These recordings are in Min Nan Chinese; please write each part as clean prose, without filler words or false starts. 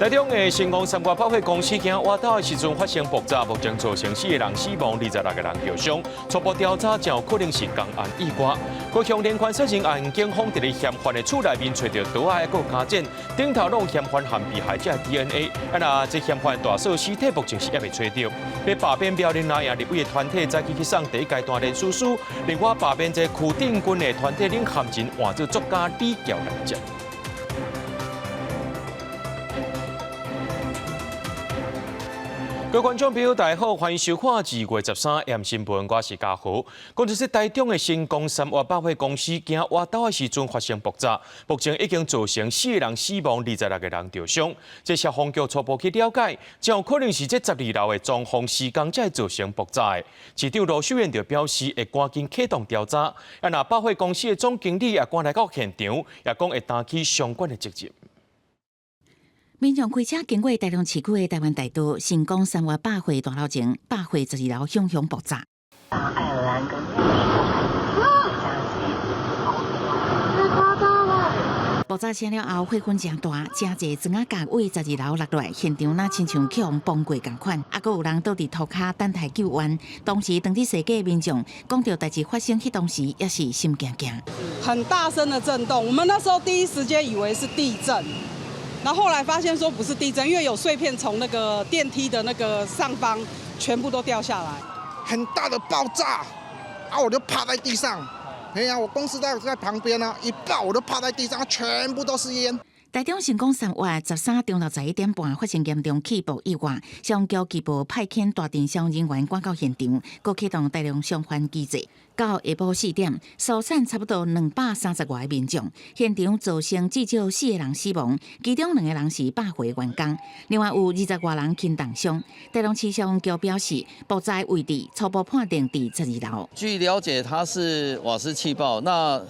台中的成功三越百貨公司今倚晝的時陣發生爆炸，目前造成四個人死亡，26個人受傷。初步調查，真有可能是工安意外。高雄連環殺人案，警方佇咧嫌犯的厝內面揣著刀仔，閣有鉸剪，頂頭攏嫌犯和被害者的 DNA。啊，若這嫌犯大嫂屍體目前是猶未揣著。欲罷免苗栗那贏立委的團體早起去送第一階段聯署書，另外罷免這區定軍的團體領銜人換做作家李喬來接。各位觀眾朋友，大家好，歡迎收看2月13 M 新聞，我是嘉豪。講就是台中的成功三越百貨公司，今倚晝的時陣發生爆炸，目前已經造成四個人死亡，26個人受傷。這消防局初步去了解，真有可能是這十二樓的裝潢施工才會造成爆炸的。市長盧秀燕就表示會趕緊啟動調查。啊，若百貨公司的總經理也趕來到現場，也講會擔起相關的責任。民眾開車經過台中市區的台灣大道，成功三越百貨大樓前，百貨十二樓響響爆炸。愛爾蘭跟瑞士太誇張了！爆炸聲了後，火雲誠大，誠濟磚仔角對十二樓落來，現場若親像去予崩過仝款，猶閣有人倒佇塗跤等待救援。當時當佇踅街民眾講著代誌發生彼當時也是心驚驚。很大聲的震動，我們那時候第一時間以為是地震。然後後來發現說不是地震，因為有碎片從那個電梯的那個上方全部都掉下來，很大的爆炸，啊，我就趴在地上，哎呀，我公司在旁邊啊，一爆我就趴在地上，全部都是煙。台中成功三越13中晝11點半發生嚴重氣爆意外，消防局緊急派遣大陣消防人員趕到現場，閣啟動大量消防機制。到下晡4點，疏散差不多230外个民眾，現場造成至少四個人死亡，其中兩個人是百貨員工，另外有20外人輕重傷。台中市消防局表示，爆炸位置初步判定佇十二樓。據了解，它是瓦斯氣爆。那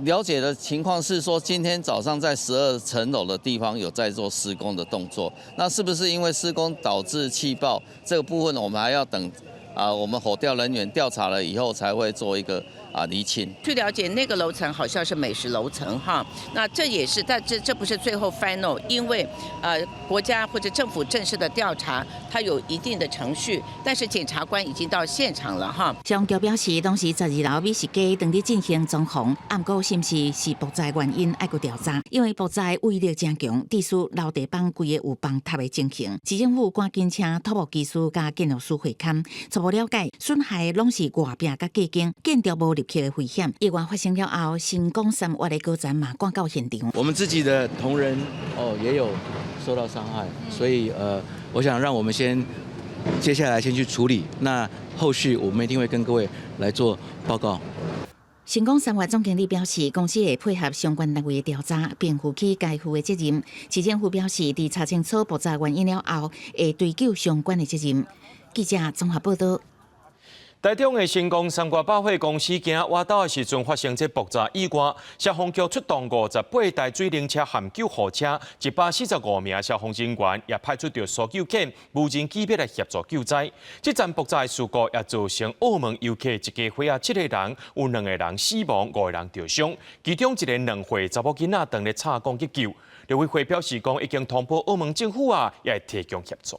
了解的情況是說，今天早上在12層樓的地方有在做施工的動作。那是不是因為施工導致氣爆？這個部分我們還要等啊，我們火調人員調查了以後才會做一個釐清。據了解，那個樓層好像是美食樓層哈。那這也是，但這不是最後 final，因為國家或者政府正式的調查，它有一定的程序，但是檢察官已經到現場了哈。消防局表示，當時十二樓美食街當佇進行裝潢，毋過是毋是是爆炸原因，愛閣調查，因為爆炸威力誠強，致使樓地板規个有崩塌的情形。市政府趕緊請土木技師佮建築師會勘，初步了解損害攏是外壁佮隔間，建築無入去的危險。意外發生了後，成功三越的高層嘛趕到現場。我們自己的同仁哦也有受到傷害，所以我想讓我們先接下來先去處理，那後續我們一定會跟各位來做報告。成功三越總經理表示，公司會配合相關單位的調查，並負起該負的責任。市政府表示，佇查清楚爆炸原因了後，會追究相關的責任。記者綜合報道。台中的成功三越百貨公司今倚晝的時陣發生這爆炸意外，消防局出動58台水冷車和救護車，145名消防人員也派出著搜救犬、無人機欲來協助救災。這場爆炸的事故也造成澳門遊客一家伙仔七個人，有兩個人死亡，五個人受傷，其中一個2歲查某囡仔當咧插管急救。陸委會表示講，已經通報澳門政府啊，也會提供協助。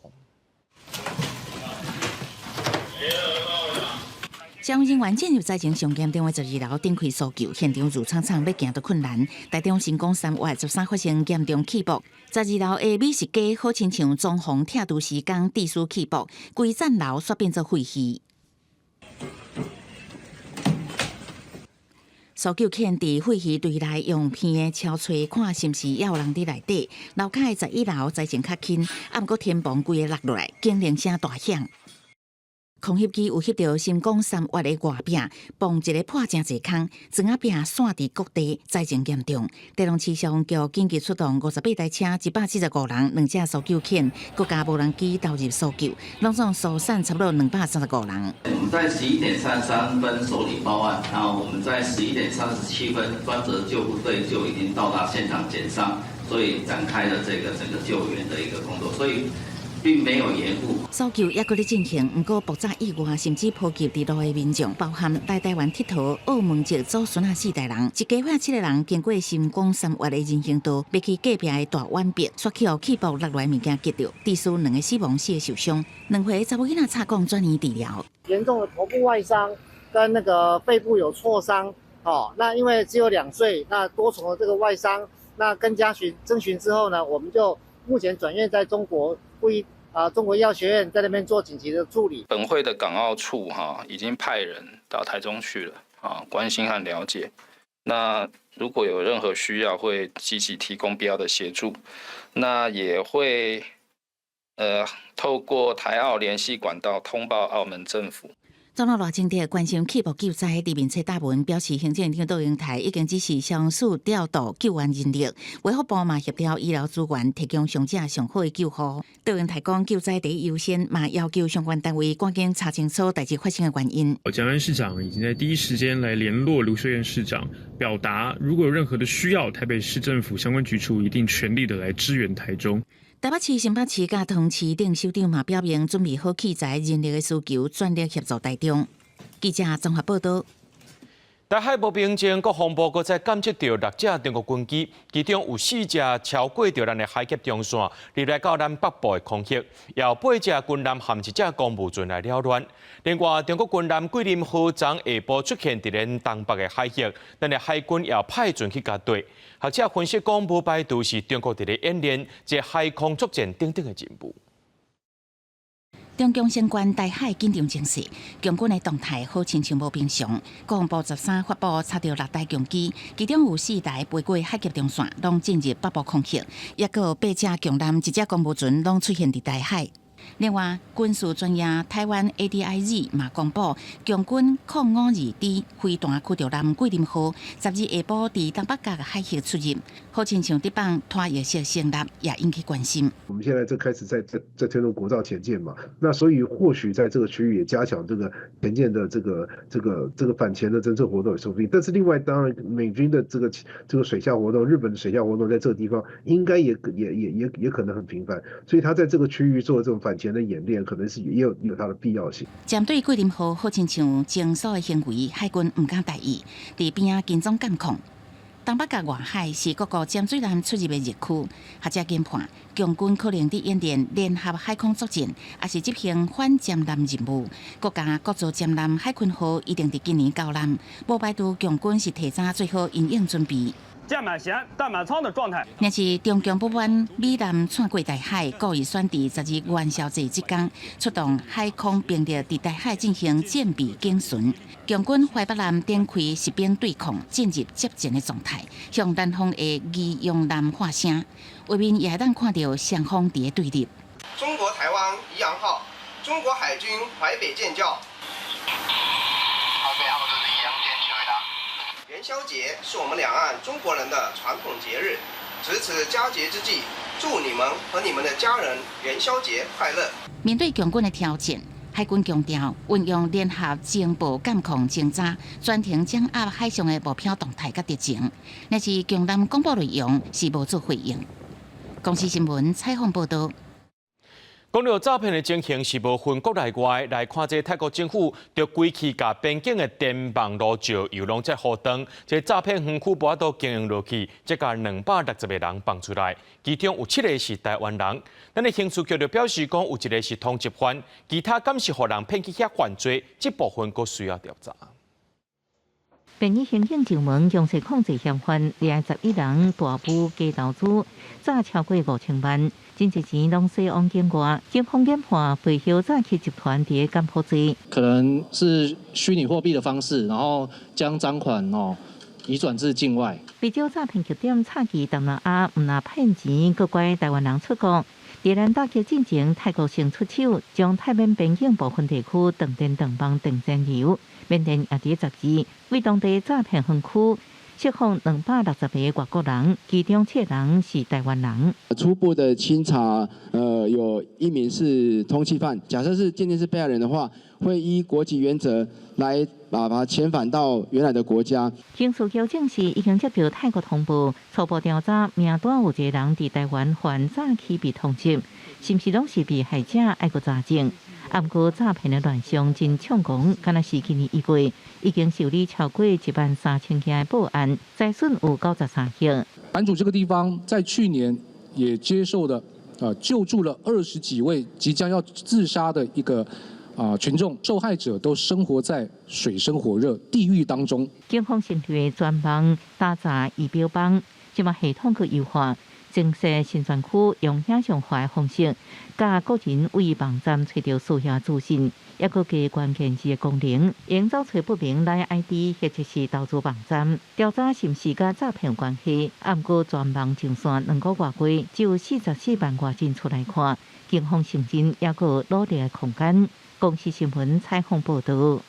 消防人員進入災情上嚴重的十二樓頂開搜救，現場入場場欲行都困難。台中成功三越13發生嚴重氣爆，十二樓的美食街好親像裝潢拆除施工致使氣爆，規層樓煞變做廢墟。搜救犬佇廢墟堆內用鼻仔敲揣，看是毋是猶有人佇內底。樓跤的11樓災情較輕，毋過天棚規个落落來，警鈴聲大響。空翕機有翕著成功三越的外壁，嘣一个破誠濟空，磚仔壁散佇各地，災情嚴重。台中市消防局緊急出動58台車，145人，兩隻搜救犬，閣加無人機投入搜救，攏總疏散差不多235人。我們在11點33分受理報案，然後我們在11點37分，專責救護隊就已經到達現場檢傷，所以展開了這個整個救援的一個工作，所以。並沒有延誤。搜救猶閣咧進行，毋過爆炸意外甚至波及佇路的民眾，包含來台灣𨑨迌澳門籍祖孫仔四代人，一家伙七個人經過新光三越的人行道，欲去隔壁的大宛埤，煞去予氣爆落來物件擊著，致使兩个死亡，四个受傷。兩歲查某囡仔插管轉院治療，嚴重的頭部外傷跟那個肺部有挫傷，哦，那因為只有2歲，那多重的這個外傷，那跟家屬徵詢之後呢，我們就目前轉院在中國附醫啊，中國醫藥學院在那邊做緊急的處理。本會的港澳處哈已經派人到台中去了啊，關心和了解。那如果有任何需要，會積極提供必要的協助。那也會透過台澳聯繫管道通報澳門政府。總統賴清德關心氣爆救災，佇面冊貼文表示，行政院長杜英台已經指示消防署調度救援人力，衛福部嘛協調醫療資源，提供傷者上好的救護。杜英台講救災第一優先，嘛要求相關單位趕緊查清楚代誌發生的原因。蔣萬安市長已經在第一時間來聯絡盧秀燕市長，表達如果有任何的需要，台北市政府相關局處一定全力的來支援台中。台北市、新北市佮桃園市等首長嘛表明準備好器材、人力的需求，全力協助台中。記者綜合報道。台海無平靜，國防部閣再監測著六隻中國軍機，其中有四隻超過著咱的海峽中線，入來到咱北部的空域，也有八隻軍艦和一隻公務船來擾亂。另外，中國軍艦桂林號昨下晡出現佇咱東北的海域，咱的海軍也派船去共對。學者分析講，無排除是中國佇咧演練這海空作戰等等的任務。中共相關台海緊張情勢，共軍的動態好親像無平常。國防部13發布查著六台共機，其中有四台飛過海峽中線，攏進入北部空域；抑閣有八隻共艦、一隻公務船攏出現佇台海。另外，軍事專業台灣 ADIZ 嘛公布，共軍052D 飛彈驅逐艦桂林號12下晡佇東北角海域出入，好親像佇放拖曳式聲納，也引起關心。我們現在就開始在推動國造潛艦嘛，那所以或許在這個區域也加強這個潛艦的這個反潛的偵測活動也說不定。但是另外，當然美軍的這個水下活動，日本的水下活動在這個地方應該也可能很頻繁，所以他在這個區域做這種反潛的演練，可能是也有它的必要性。針對桂林號好親像偵搜的行為，海軍毋敢大意，佇邊仔跟蹤監控。東北角外海是各國潛水艦出入的熱區，學者研判，共軍可能佇演練聯合海空作戰，抑是執行反潛艦任務。國家國造潛艦海鯤號一定佇今年交艦，無排除共軍是提早做好因應準備。艦滿舷、彈滿艙的狀態。若是中共不滿美艦竄過台海，故意選佇12元宵節這工出動海空兵力佇台海進行戰備警巡。共軍淮北艦展開實兵對抗，進入接戰的狀態，向南方的宜陽艦喊聲，畫面也會當看著雙方佇咧對立。中國台灣宜陽號，中國海軍淮北艦叫。元宵節是我們兩岸中國人的傳統節日，值此佳節之際，祝你們和你們的家人元宵節快樂。面對共軍的挑戰，海軍強調運用聯合情報監控偵查，全程掌握海上的目標動態佮敵情。若是共艦公布內容，是無做回應。公視新聞採訪報道。講著詐騙的情形是無分國內外，來看這泰國政府就規氣共邊境的電網路石油攏這護斷，這詐騙園區無法度經營落去，這共260個人放出來，其中有七个是台灣人。咱的刑事局就表示講，有一个是通緝犯，其他敢是予人騙去遐犯罪，這部分閣需要調查。便衣刑警上門強勢控制嫌犯，掠11人，大埔雞投資，詐超過5000萬，真濟錢攏洗往境外。警方研判背後詐欺集團佇柬埔寨，可能是虛擬貨幣的方式，然後將贓款移轉至境外。不少詐騙集點插旗東南亞，毋但騙錢，閣拐台灣人出國。佇咱打擊進前，泰國先出手，將泰緬邊境部分地區斷電斷網斷燃油。緬甸也佇12，為當地詐騙園區釋放260个外國人，其中七人是台灣人。初步的清查，有一名是通緝犯。假設是鑑定是被害人的話，會依國籍原則來把他遣返到原來的國家。刑事局證實已經接到泰國通報，初步調查名單有一個人佇台灣犯詐欺被通緝，是毋是攏是被害者愛閣查證。啊，毋過詐騙的亂象真猖狂，敢若是今年1月已經受理超過1萬3千件的報案，災損有93億。版主這個地方在去年也接受了救助了20幾位即將要自殺的一個群眾，受害者都生活在水深火熱地獄當中。警方成立專網打詐儀表幫，這馬系統去優化。增設新專區，用影像化的方式，佮個人對網站揣著需要資訊，抑閣加關鍵字的功能，用走揣不明 LINE ID 或者是投資網站調查是毋是佮詐騙有關係。啊，毋過全網上線2個外月，只有44萬外進出來看，警方承認抑閣有努力的空間。公視新聞採訪報導。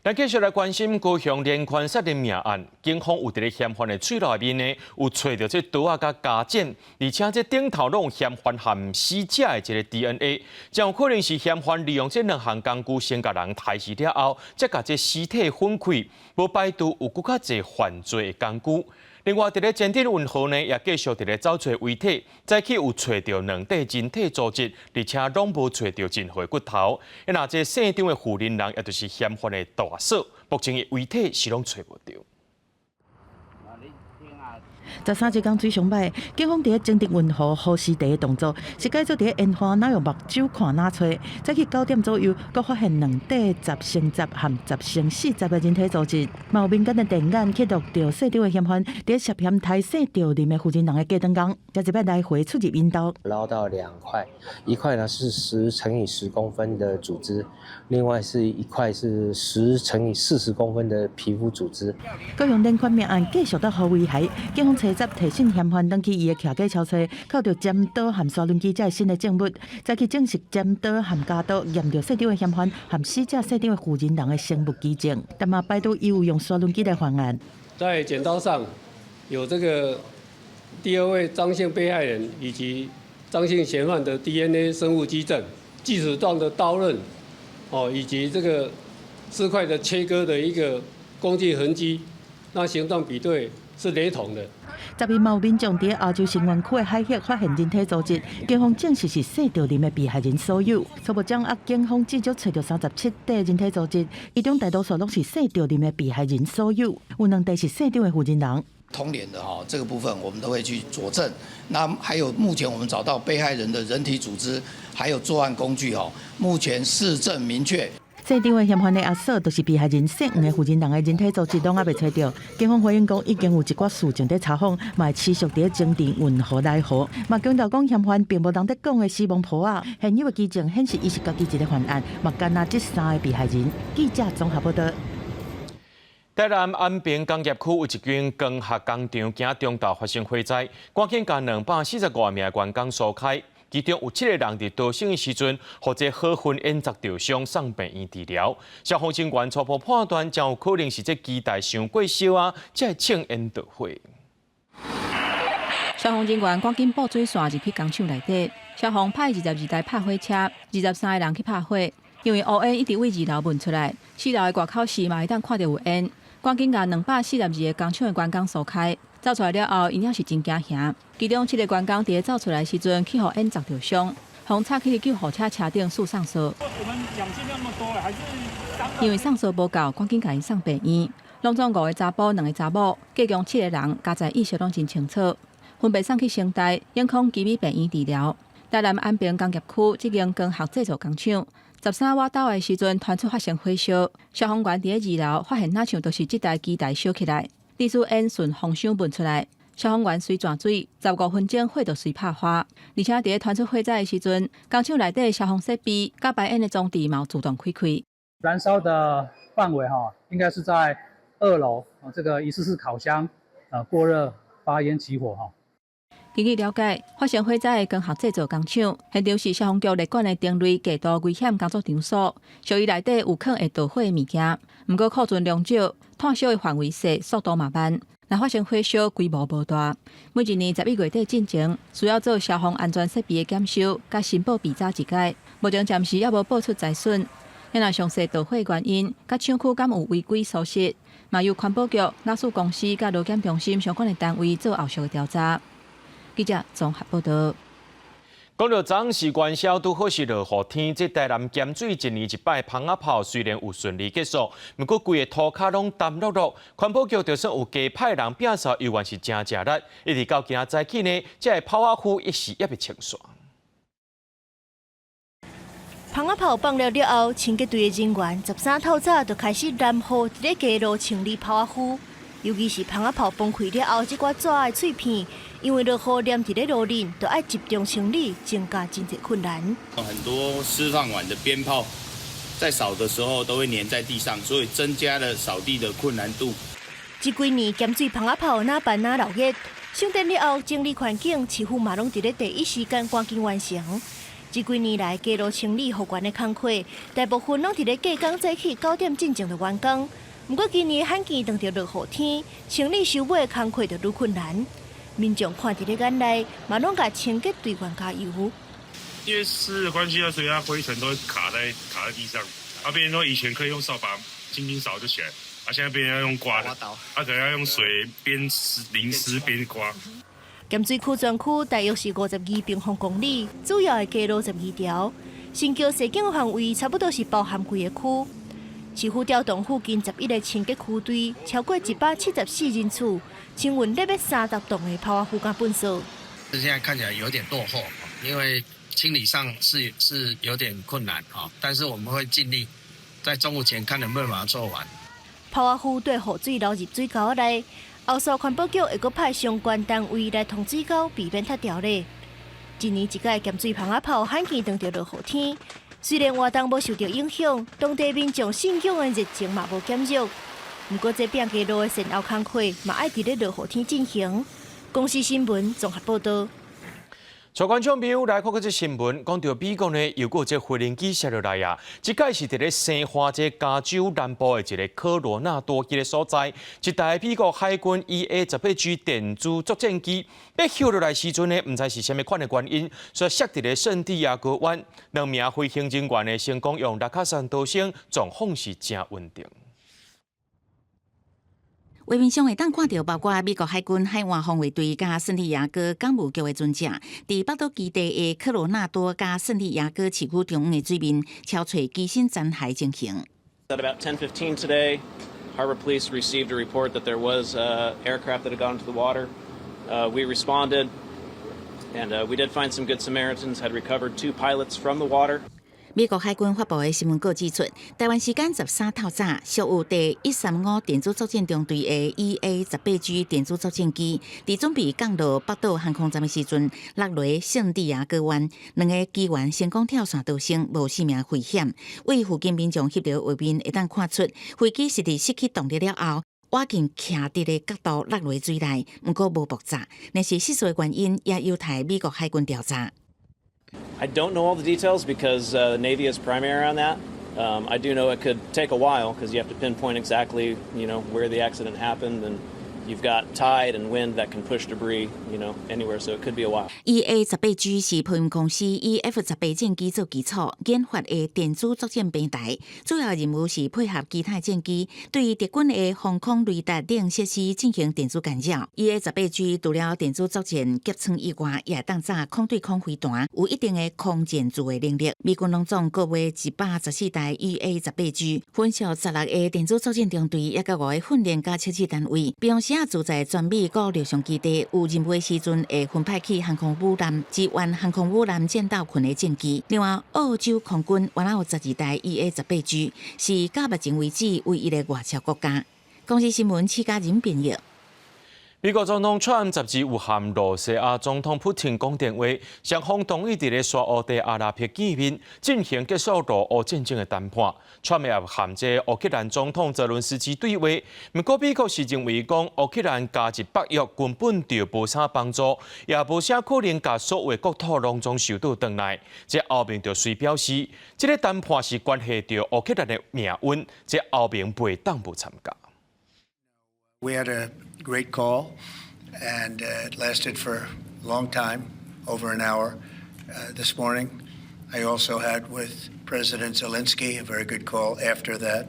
咱繼續來關心高雄連環殺人命案，警方有佇咧嫌犯的喙內面呢，有揣著這刀仔佮鉸剪，而且這頂頭攏有嫌犯和死者的這个 DNA，真有可能是嫌犯利用這兩項工具先共人刣死了後，才共這屍體分開，無排除有閣較濟犯罪的工具。另外，佇咧前鎮運河呢，也繼續佇咧走揣遺體，早起有揣著兩塊人體組織，而且攏無揣著任何骨頭。若這姓張的婦人人，也就是嫌犯的大嫂，目前的遺體是攏揣無著。 13日工水上擺，警方佇咧前鎮運河河濕堤的動作，是改做佇咧沿岸若用目睭看若揣。早起9點左右，閣發現兩塊10乘10和10乘40的人體組織。嘛有民間的電眼記錄著姓張的嫌犯，佇咧涉嫌刣姓趙林的婦人人的過程中，才一擺來回出入𪜶兜。撈到兩塊，一塊呢是10乘以10公分的組織，另外是一塊是10乘以40公分的皮膚組織。高雄連環命案繼續到予遺骸，警方初十提訊嫌犯轉去伊的徛家搜查，扣著剪刀和砂輪機這新的證物，再去證實剪刀和鉸刀驗著姓張的嫌犯和死者姓張的婦人人的生物跡證，但嘛排除伊有用砂輪機來犯案。在剪刀上有這個第二位張姓被害人以及張姓嫌犯的 DNA 生物跡證，鋸齒狀的刀刃，哦，以及這個屍塊的切割的一個工具痕跡，那形狀比對是雷同的。10日嘛有民眾佇亞洲新園區的海域發現人體組織，警方證實是姓趙林的被害人所有。初步掌握，警方至少揣著37塊人體組織，其中大多數攏是姓趙林的被害人所有，有兩塊是姓張的婦人人。通聯的哈，這個部分我們都會去佐證。那還有目前我們找到被害人的人體組織，還有作案工具哈，目前事證明確。姓張的嫌犯的阿嫂，就是被害人姓黃的婦人人的人體組織攏猶未揣著。警方回應講，已經有一寡事證佇查訪，嘛會持續佇咧偵查運河來河。嘛強調講，嫌犯並無人佇講的死亡簿仔，現有的跡證顯示伊是家己一个犯案，嘛干焦這三个被害人。記者綜合報道。台南安平工業區有一間光學工廠，今中晝發生火災，趕緊共245名員工疏開。其中有七個人佇逃生的時陣，予這火焚煙灼著傷，送病院治療。消防人員初步判斷，真有可能是這機台傷過燒啊，才會衝煙著火。消防人員趕緊布水線入去工廠內底，消防派22台拍火車，23个人去拍火。因為烏煙一直對二樓聞出來，四樓的外口時嘛會當看著有煙，趕緊共242个工廠的員工疏開。走出來了後，𪜶也是真驚嚇。其中七个員工佇咧走出來時陣，去予煙灼著傷，予插去救護車車頂輸送趖。因為送趖無夠，趕緊共𪜶送病院。攏總五个查埔，兩个查某，計共七个人，加在意識攏真清楚，分別送去成大、永康旗美病院治療。台南安平工業區這間光學製造工廠，13倚晝的時陣，傳出發生火燒，消防員佇咧二樓發現，若像就是這台機台燒起來。歷史煙順風箱聞出來，消防員隨泉水，15分鐘火就隨拍花。而且佇咧傳出火災的時陣，工廠內底消防設備佮排煙的裝置嘛自動開開。燃燒的範圍哈，應該是在二樓啊，這個一次式烤箱啊過熱發煙起火哈。根據了解，發生火災的光學製造工廠，現場是消防局列管的丁類極度危險工作場所，屬於內底有可能會導火的物件。毋過庫存量少，炭燒的範圍細，速度嘛慢。若發生火燒，規模無大。每一年11月底進前，需要做消防安全設備的檢修，佮申報備查一改。目前暫時猶無報出災損。若詳細導火原因，佮廠區敢有違規疏失，嘛由環保局、瓦斯公司佮勞檢中心相關的單位做後續的調查。記者綜合報道。講到昨是元宵，拄好是落雨天。這台南鹹水一年一擺蜂仔炮雖然有順利結束，毋過規個塗跤攏澹漉漉。環保局就算有加派人摒掃，猶原是誠食力。一直到今仔早起呢，這个炮仔灰一時猶未清煞。蜂仔炮放了了後，清潔隊的人員13透早就開始攔雨佇咧街路清理炮仔灰。尤其是蜂仔炮崩開了後，這寡紙的碎片，因為落雨黏佇咧路頂，就愛集中清理，增加真濟困難。很多釋放完的鞭炮，在掃的時候都會黏在地上，所以增加了掃地的困難度。這幾年鹹水蜂仔炮哪辦哪鬧熱，省電了後整理環境，市府嘛攏佇咧第一時間趕緊完成。這幾年來，街路清理復原的工課，大部分攏佇咧隔工早起9點進前就完工。毋過今年罕見碰著落雨天，清理收尾的工課就愈困難。民眾看佇咧眼內，嘛攏共清潔隊員加油。因為濕的關係啊，所以它灰塵都會卡在地上。啊，變成說以前可以用掃把輕輕掃就起來，啊，現在變成要用刮的，啊，可能要用水邊濕淋濕邊刮。鹹水區全區大約是52平方公里，主要的街路12條，新橋賒景範圍差不多是包含規個區。市府調動附近11個清潔區隊，超過174人次，清運約30棟的炮仔灰佮糞掃。現在看起來有點落後，因為清理上是有點困難啊，但是我們會盡力在中午前看能不能把它做完。炮仔灰對雨水流入水溝內，後續環保局會閣派相關單位來通水溝，避免塌掉咧。一年一屆鹹水蜂仔炮罕見碰著落雨天，雖然活動無受著影響，當地民眾信仰的熱情嘛無減弱。毋過這摒街路的善後工課嘛愛佇咧落雨天進行。公視新聞綜合報道。帶觀眾朋友來看這則新聞，講著美國呢，又閣這飛行機摔落來啊！這擺是佇咧西岸這加州南部的一个科羅納多這个所在，一台美國海軍 EA 18 G 電子作戰機欲翕落來時陣呢，毋知是啥物款的原因，所以摔佇咧聖地亞哥灣，兩名飛行人員的成功用蚋殼傘逃生，狀況是誠穩定。畫面上會當看著，包括美國海軍海岸防衛隊佮聖地亞哥港務局的船隻，佇北島基地的科羅納多佮聖地亞哥市區中央的水面，搜揣機身殘骸情形。 At about 10:15 today, Harbor Police received a report that there was an aircraft that had gone into the water. We responded, and we did find some good Samaritans had recovered two pilots from the water. 美國海軍發布的新聞稿指出，台灣時間13透早，屬有第135電子作戰中隊的 EA 18 G 電子作戰機，佇準備降落北島航空站的時陣，落佇聖地亞哥灣，兩个機員成功跳傘逃生，無性命危險。對附近民眾翕著畫面會當看出，飛機是佇失去動力了後，倚近徛佇的角度落佇水內，毋過無爆炸。若是失事的原因，也有待美國海軍調查。 I don't know all the details because the Navy is primary on that. I do know it could take a while because you have to pinpoint exactly where the accident happened, and you've got tide and wind that can push debris anywhere, so it could be a while. EA 十八 G 是波音公司以 F-18戰機做基礎研發的電子作戰平台，主要任務是配合其他戰機對敵軍的防空雷達等設施進行電子干擾。EA 十八 G 除了電子作戰夾艙以外，也會當炸空對空飛彈，有一定的空戰自衛能力。美軍攏總購買114台 EA 十八 G，分屬16個電子作戰中隊，抑佮五个訓練佮測試單位。平常時啊，駐在全美各陸上基地，有任務的時陣會分派去航空母艦支援航空母艦戰鬥群的戰機。另外，澳洲空軍原來有12台 EA 十八 G，是到目前為止唯一的外銷國家。公視新聞，施嘉仁編譯。美國總統川普十二有和羅西亞總統普廷講電話，雙方同意佇咧沙烏地阿拉伯見面，進行結束俄烏戰爭的談判。川普也和這烏克蘭總統澤倫斯基對話，毋過美國是認為講烏克蘭加入北約根本就無啥幫助，也無啥可能共所有國土攏總收倒轉來。這歐盟就隨表示，這个談判是關係著烏克蘭的命運，這歐盟袂當無參加。 We had a great call, and it lasted for a long time, over an hour, this morning. I also had with President Zelensky a very good call after that.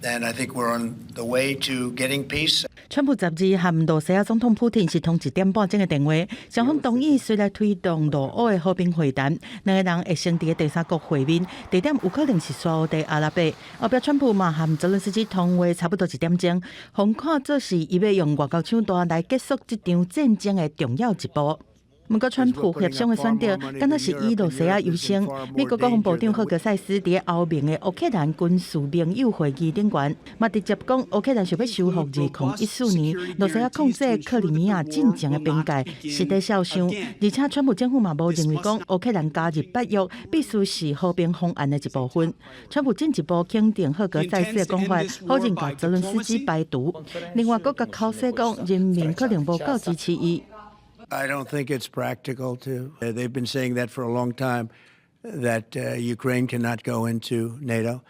And I think we're on the way to getting peace. 川普十二和羅西亞總統普廷是通一點半鐘的電話，雙方同意隨來推動俄烏的和平會談，兩个人會先佇第三國會面，地點有可能是沙烏地阿拉伯。後壁川普嘛和澤倫斯基通話差不多一點鐘，予看做是伊欲用外交手段來結束這場戰爭的重要一步。毋過，川普協商的選擇，敢若是以羅西亞優先。美國國防部長赫格塞斯佇歐盟的烏克蘭軍事盟友會議頂懸，嘛直接講烏克蘭想欲收復2014年羅西亞控制克里米亞進前的邊界，是咧痟想。而且，川普政府嘛無認為講烏克蘭加入北約必須是和平方案的一部分。川普進一步肯定赫格塞斯的講法，否認共澤倫斯基排除。另外，閣共口說講人民可能無夠支持伊。 I don't think it's practical to. They've been saying that for a long time, that Ukraine cannot go into NATO,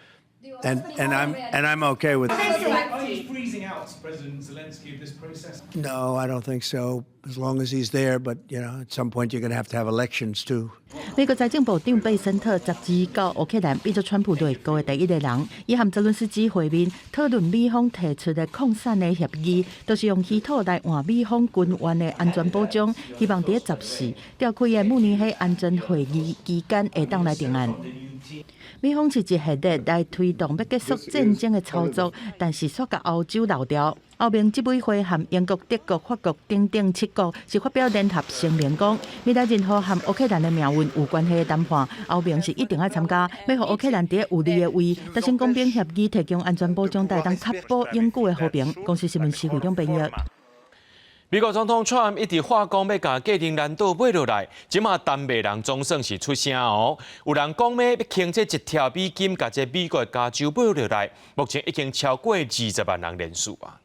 and I'm okay with. Are you freezing out President Zelensky of this process? No, I don't think so. As long as he's there, but at some point you're going to have to have elections too. 美國財政部長貝森特十二到烏克蘭變做川普內閣的第一个人，伊和澤倫斯基會面，討論美方提出的礦產的協議，就是用稀土來換美方軍援的安全保障，希望佇14召開的慕尼黑安全會議期間會當來定案。美方是一系列來推動欲結束戰爭的操作，但是煞共歐洲漏掉。歐盟執委會和英國、德國、法國等等七國是發表聯合聲明，講未來任何和烏克蘭的命運有關係的談判，歐盟是一定愛參加，欲予烏克蘭佇有利的位達成公平協議，提供安全保障，才會當確保永久的和平。公視新聞施會長編譯。美國總統川普一直話講欲共格陵蘭島買落來，這馬丹麥人總算是出聲哦。有人講欲傾這一兆美金，共這美國加州買落來，目前已經超過20萬人連署啊。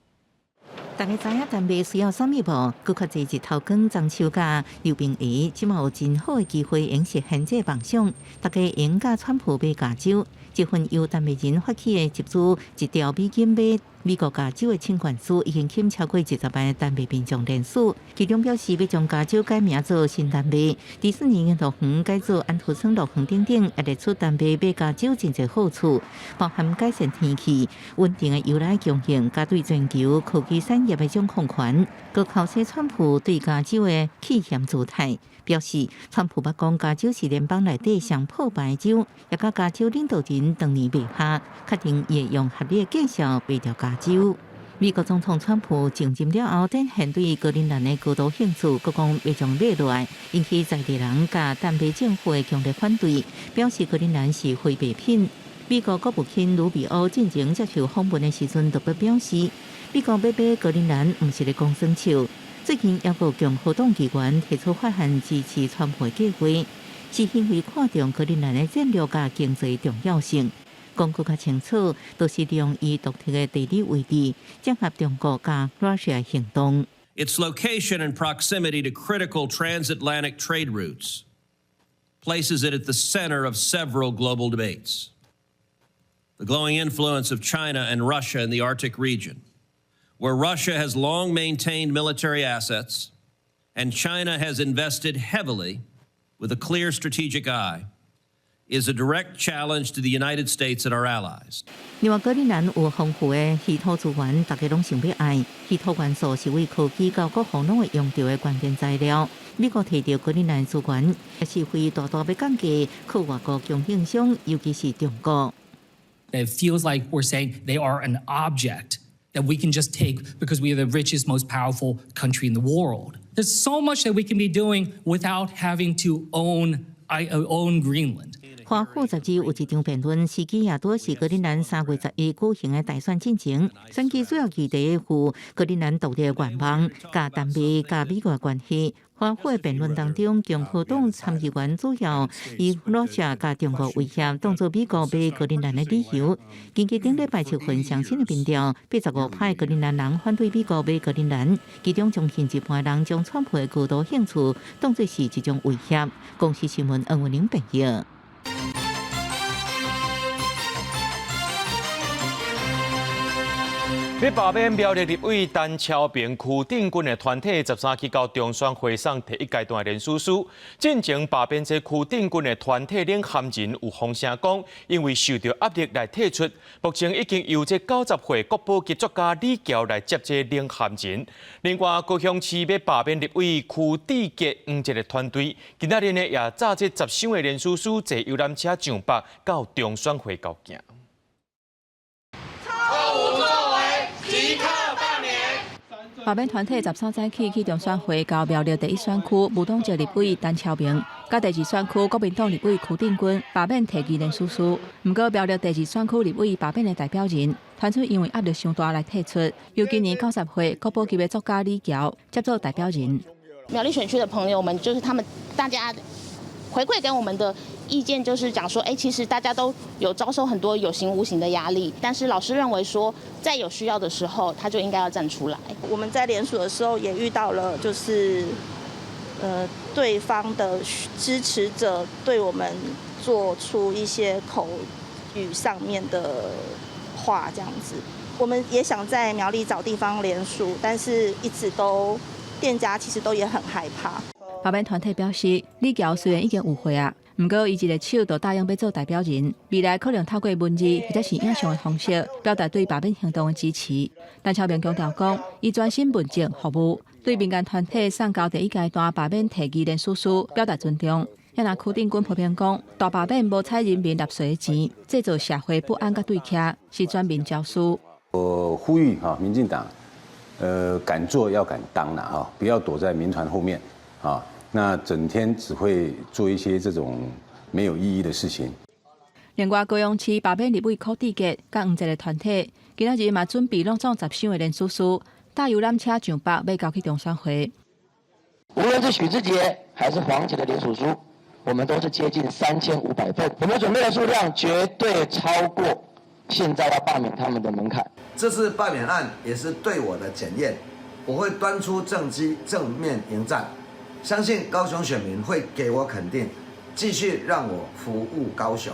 大家知影丹麥需要啥物無？閣較濟日頭光、棕樹佮溜冰鞋，這馬有真好的機會，會用實現這個夢想。大家會共川普買加州，這份由丹麥人發起的集資1兆美金買美國加州的請願書，已經吸超過20萬丹麥民眾連署。其中表示欲將加州改名做新丹麥，迪士尼樂園改做安徒生樂園等等，也列出丹麥買加州真濟好處，包含改善天氣、穩定的油奶供應，佮對全球科技產業的掌控權。閣剾洗川普對加州的棄嫌姿態，表示川普捌講加州是聯邦內底上破敗的州，也佮加州領導人當年賣下，確定會用合理的價數賣掉加州。美國總統川普上任了後，展現對格陵蘭的高度興趣，閣講欲將買落來，引起在地人佮丹麥政府的強烈反對，表示格陵蘭是非賣品。美國國務卿魯比歐進前接受訪問的時陣，特別表示，美國欲買格陵蘭毋是咧講耍笑。最近，猶閣有共和黨議員提出法案支持川普的計劃，是因為看重格陵蘭的戰略佮經濟重要性。講閣較清楚，就是利用伊獨特的地理位置，整合中國佮 Russia 行動。 Its location and proximity to critical transatlantic trade routes places it at the center of several global debates. The growing influence of China and Russia in the Arctic region, where Russia has long maintained military assets and China has invested heavily with a clear strategic eye, is a direct challenge to the United States and our allies. 另外，格陵蘭有豐富的稀土資源，大家攏想欲愛。稀土元素是為科技到國防攏會用著的關鍵材料。美國提著格陵蘭資源，也是會大大欲降低靠外國供應商，尤其是中國。 It feels like we're saying they are an object that we can just take because we are the richest, most powerful country in the world. There's so much that we can be doing without having to own Greenland. 華府12有一場辯論，時機也拄是格陵蘭3月11舉行的大選進前。選舉主要議題有格陵蘭獨立願望、佮丹麥佮美國關係。華府的辯論當中，共和黨參議員主要以羅西亞佮中國威脅當做美國買格陵蘭的理由。根據頂禮拜七份上新的民調，85%格陵蘭人反對美國買格陵蘭，其中將近一半人將川普的高度興趣當作是一種威脅。公視新聞黃文玲編譯。欲罷免苗栗立委陳超明、區定軍的團體13去到中選會送第一階段的聯署書，進前罷免這區定軍的團體領銜人有風聲講，因為受到壓力來退出，目前已經由這90歲國寶級作家李喬來接這領銜人。另外，高雄市欲罷免立委區志傑黃捷的團隊，今仔日呢也紮這10箱的聯署書，坐遊覽車上北到中選會交件。罷免團體13早起去中選會，交苗栗第一選區無黨籍立委陳超明，佮第二選區國民黨立委區定軍罷免提議聯署書。毋過苗栗第二選區立委罷免的代表人，傳出因為壓力傷大來退出。由今年90歲國寶級的作家李喬接做代表人。苗栗選區的朋友們，就是他們大家回饋給我們的意見，就是講說，其實大家都有遭受很多有形無形的壓力，但是老師認為說，在有需要的時候，他就應該要站出來。我們在聯署的時候也遇到了，就是對方的支持者對我們做出一些口語上面的話，這樣子。我們也想在苗栗找地方聯署，但是一直都店家其實都也很害怕。罷免團體表示，李喬雖然已經有歲啊，毋過伊一个手就答應欲做代表人，未來可能透過文字或者是影像的方式，表達對罷免行動的支持。陳超明強調講，伊專心問政服務，對民間團體送交第一階段罷免提議聯署書表達尊重。也若區定軍批評講，大罷免無採人民納稅的錢，製造社會不安佮對抗，是選民焦慮。我呼籲哈，民進黨，敢做要敢當啦，哈，不要躲在民團後面，啊。那整天只會做一些這種沒有意義的事情。另外，高雄市罷免立委柯志杰佮黃捷的團體，今仔日嘛準備攏總10箱的聯署書，搭遊覽車上北欲交去中選會。無論是許智傑還是黃捷的聯署書，我們都是接近3500份，我們準備的數量絕對超過現在要罷免他們的門檻。這次罷免案也是對我的檢驗，我會端出政績，正面迎戰。相信高雄選民會給我肯定，繼續讓我服務高雄。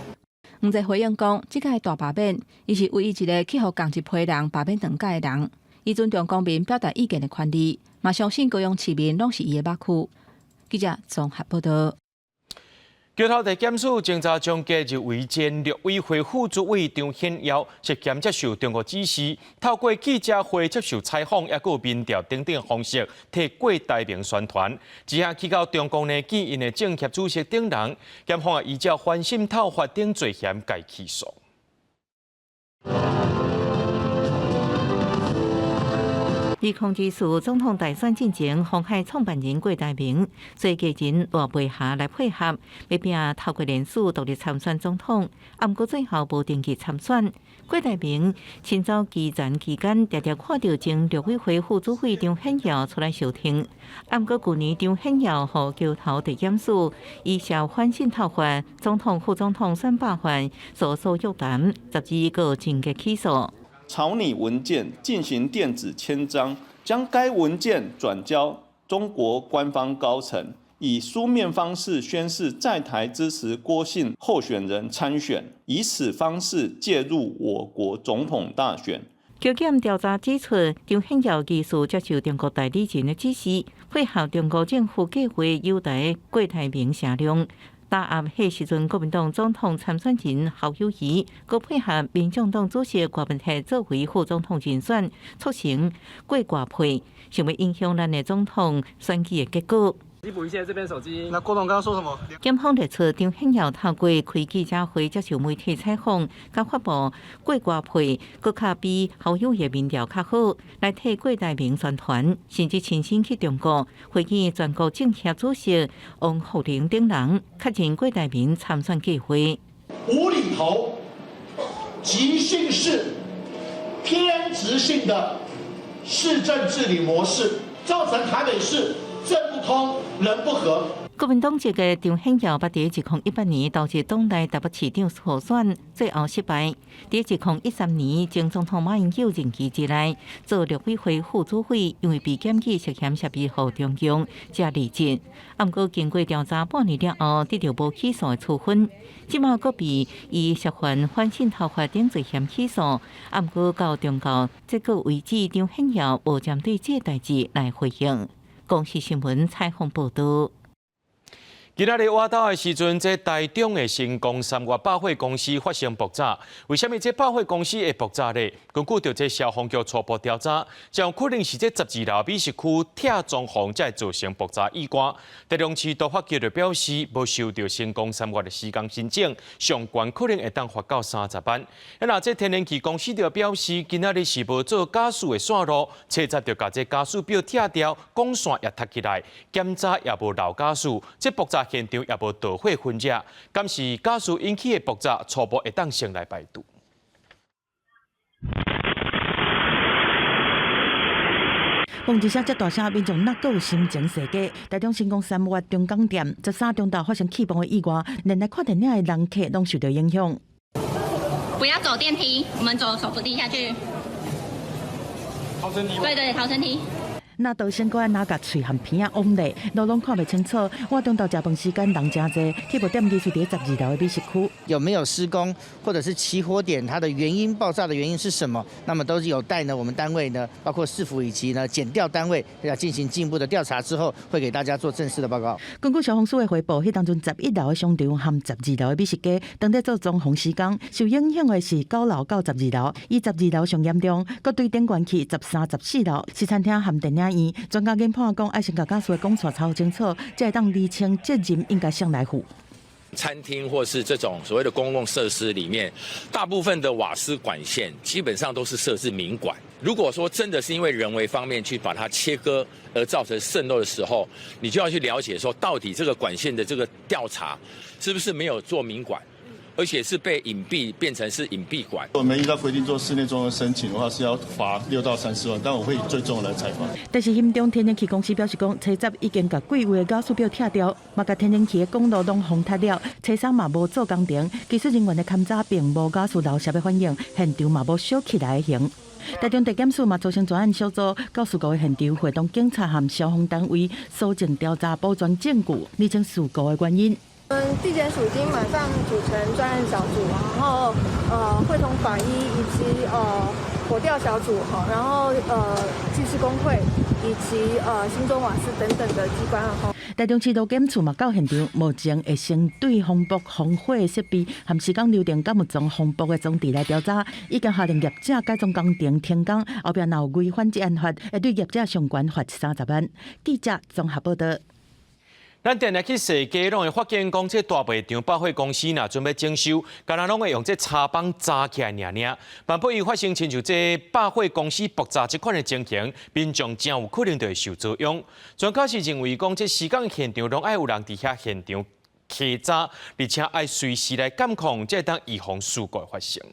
黃捷回應講，這屆大罷免，伊是唯一一个去予仝一批人罷免兩屆的人。伊尊重公民表達意見的權利，嘛相信高雄市民攏是伊的目睭。記者綜合報道。橋頭地檢署偵查終結入圍前陸委會副主委張顯耀涉嫌接受中國指示，透過記者會接受採訪，抑閣有民調等等方式，替郭台銘宣傳。這下去到中共呢，見𪜶的政協主席等人，檢方依照反滲透法等罪嫌共起訴。2024總統大選進前，鴻海創辦人郭台銘做家人賴佩霞來配合，欲拼透過聯署獨立參選總統，毋過最後無登記參選。郭台銘清早基層期間，常常看著前陸委會副主委張顯耀出來相挺，毋過舊年張顯耀予橋頭地檢署以涉反滲透法、總統、副總統選罷犯所訴約談，12個情節起訴。草擬文件進行電子簽章，將該文件轉交中國官方高層，以書面方式宣示在台支持郭姓候選人參選，以此方式介入我國總統大選。橋檢調查指出，張顯耀疑似接受中國代理人的指示，配合中國政府計劃誘台郭台銘聲量。打壓彼時陣國民黨總統參選人侯友宜，閣配合民眾黨主席郭文鐵作為副總統人選，促成郭郭配，想欲影響咱的總統選舉的結果。你補一下這邊手機。那郭董剛剛說什麼？檢方列出張顯耀透過開記者會接受媒體採訪，共發布過歌配，閣較比侯友宜民調較好，來替郭台銘宣傳，甚至親身去中國會見全國政協主席王滬寧等人，確認郭台銘參選計劃。無厘頭、即興式、偏執性的市政治理模式，造成台北市政不通、人不和。國民黨籍的張顯耀，捌佇2018年投入黨內台北市長初選，最後失敗。佇2013年，前總統馬英九任期之內做陸委會副主委，因為被檢舉涉嫌協助中共，才離職。啊，毋過經過調查半年了後，得著無起訴的處分。這馬閣被以涉犯反滲透法等罪嫌起訴。啊，毋過到終告結果為止，張顯耀無針對這個代誌來回應。公視新聞採訪報導。今仔日倚晝的時陣，這台中的成功三越百貨公司發生爆炸。為啥物這百貨公司會爆炸呢？根據著這消防局初步調查，真有可能是這12樓美食區拆裝潢才會造成爆炸意外。台中市都發局就表示，無收著成功三越的施工申請，上懸可能會當罰到30萬。啊，這天然氣公司就表示，今仔日是無做瓦斯的線路，初十就共這瓦斯表拆掉，管線也拆起來，檢查也無漏瓦斯，這爆炸現場也無導火痕跡，敢是瓦斯引起的爆炸，初步會當先來排除。砰一聲遮大聲，民眾哪閣有心情踅街？台中成功三越中港店13中晝發生氣爆的意外，連來看電影的人客攏受到影響。不要走電梯，我們走手扶梯下去。逃生梯。對對，逃生梯。那道先過來拿共喙和鼻仔往咧，路攏看袂清楚。倚中晝食飯時間人誠濟，氣爆點就是佇12樓的美食區。有沒有施工，或者是起火點，它的原因、爆炸的原因是什麼？那麼都是有待呢，我們單位呢，包括市府以及呢檢調單位要進行進一步的調查之後，會給大家做正式的報告。根據消防署的回報，彼當陣11樓的商場和12樓的美食街，當咧做裝潢施工，受影響的是9樓到12樓，以12樓上嚴重，閣對頂懸去13、14樓是餐廳和電影院。專家研判講，愛先共瓦斯的管線查清楚，才會當釐清責任應該誰來負。餐廳或是這種所謂的公共設施裡面，大部分的瓦斯管線基本上都是設置明管。如果說真的是因為人為方面去把它切割而造成滲漏的時候，你就要去了解說，到底這個管線的這個調查是不是沒有做明管，而且是被隱蔽變成是隱蔽管。我們依照規定做室內裝修申請的話，是要罰6到30萬，但我會以最重來裁罰。但是興中天然氣公司表示講，初十已經共幾位的瓦斯表拆掉，嘛共天然氣的管路攏封塌了，初三嘛無做工程，技術人員的勘查並無瓦斯漏洩的反應，現場嘛無燒起來的形。台中地檢署嘛組成專案小組，到事故的現場，會同警察和消防單位搜證調查，保全證據，釐清事故的原因。我們地檢署已經馬上組成專案小組，然後會同法醫以及火調小組哈，然後技師工會以及新中瓦斯等等的機關哈。台中市路檢處嘛到現場，目前會先對防爆防火的設備和施工流程敢有裝防爆的裝置來調查，已經下令業者改裝工程停工，後壁若有違反職安法，會對業者上懸罰30萬。記者綜合報導。咱定定去踅街，攏會發現講，這大賣場百貨公司若準備整修，敢若攏會用這柴枋紮起來爾爾。萬不伊發生親像這百貨公司爆炸這款的情形，民眾真有可能就會受遭殃。專家是認為講，這施工現場攏愛有人佇遐現場稽查，而且愛隨時來監控，才會當預防事故的發生。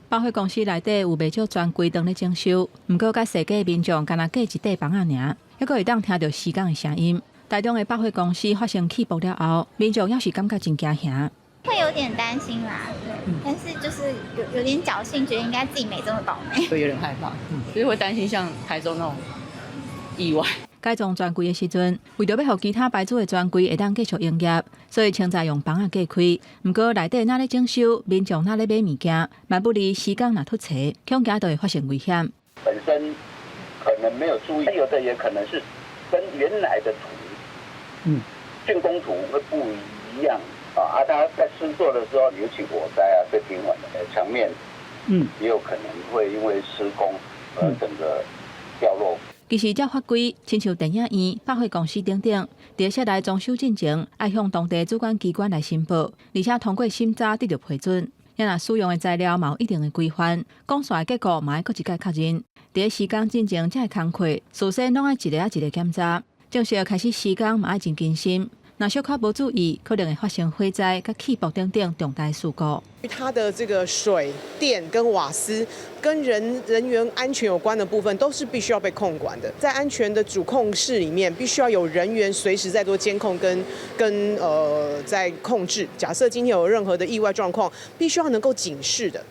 百貨公司內底有袂少專櫃當咧整修，毋過佮踅街民眾敢若隔一塊枋仔爾，猶閣會當聽著施工的聲音。台中的百貨公司發生氣爆了後，民眾猶是感覺真驚嚇，會有點擔心啦，對，但是就是有點僥倖，覺得應該自己沒這麼倒霉，會有點害怕，就是會擔心像台中那種意外。改裝專櫃的時陣，為著欲予其他牌子的專櫃會當繼續營業，所以清早用枋仔隔開。毋過內底若咧整修，民眾若咧買物件，萬不利施工若脫齊，恐驚就會發生危險。本身可能沒有注意，有的也可能是跟原來的圖。竣工圖會不一樣啊！啊，他在施作的時候，尤其火災啊，最頻繁的牆面，也有可能會因為施工而整個掉落。其實照法規，親像電影院、百貨公司等等，佇室內裝修進前，愛向當地主管機關來申報，而且通過審查得著批准。也若使用的材料嘛有一定的規範，管線的結構嘛愛閣一擺確認。佇施工進前，這个工課事先攏愛一个仔一个檢查。正式開始施工嘛愛真謹慎，若小可無注意，可能會發生火災、佮氣爆等等重大事故。它的這個水電跟瓦斯跟人員安全有關的部分，都是必須要被控管的。在安全的主控室裡面，必須要有人員隨時在做監控跟在控制。假設今天有任何的意外狀況，必須要能夠警示的。